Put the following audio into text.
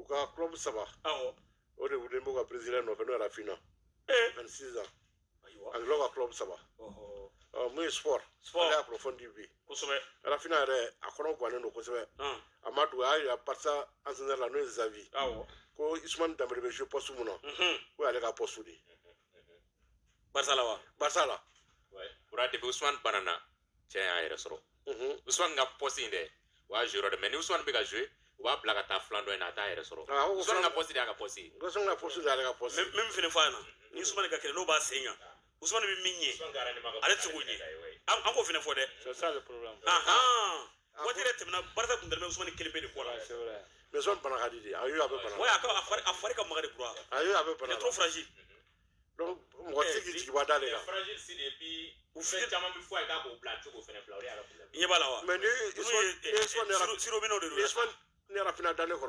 U ka club saba, o de wulilen b'u ka président nɔfɛ, n'o ye Raphinha, 26 ans. Ayiwa. Anglais ka club saba. Ɔ, mun ye sport? Sport. Ale y'a kunnafoni di bi. Raphinha yɛrɛ, a kɔnɔ gannen don kosɛbɛ. A ma dogo, a y'a yira Barça entraîneur la, n'o ye Xavi, ko Ousmane Dembélé bɛ jouer poste mun na, ko y'ale ka poste de ye. Barça la wa? Barça la. Bura, depuis Ousmane banana, cɛ y'a yɛrɛ sɔrɔ. Ousmane ka poste in dɛ, o y'a joué yɔrɔ dɛ, mais ni Ousmane bɛ ka jouer, u b'a bila ka taa flanc dɔ in na, a t'a yɛrɛ sɔrɔ. Ah, ko Ousmane ka poste de y'a ka poste ye. Ousmane ka poste de y'ale ka poste. N bɛ min fɛnɛ fɔ a ɲɛna, ni Ousmane ka kɛnɛ, n'o b'a sen kan, Ousmane bɛ min ɲɛ, ale tɛ se k'o ɲɛ. An k'o fɛnɛ fɔ dɛ. C'est ça le problème. Ahan, waati yɛrɛ tɛmɛna, Barça kun dalen bɛ Ousmane kelen pe de kɔ la. Ouais, c'est vrai. Mais Ousmane bana ka di de, a y'o, a bɛ bana. Ouais, a ka a fari ka maga de, kura. A y'o, a bɛ Il bana est la. trop fragile. Donc mɔgɔ tɛ se k'i jigi bɔ d'ale kan. Fragile si de, et puis U fɛn caman bɛ fɔ a ye k'a k'o bila, a tɛ se k'o fɛnɛ bila, o de y'a ka problème. I ɲɛ b'a la wa? Mais ni Ninnu Ousmane ye ni Ousmane siro minɛw de ni don. Ousmane ni Raphinha dannen kɔrɔ.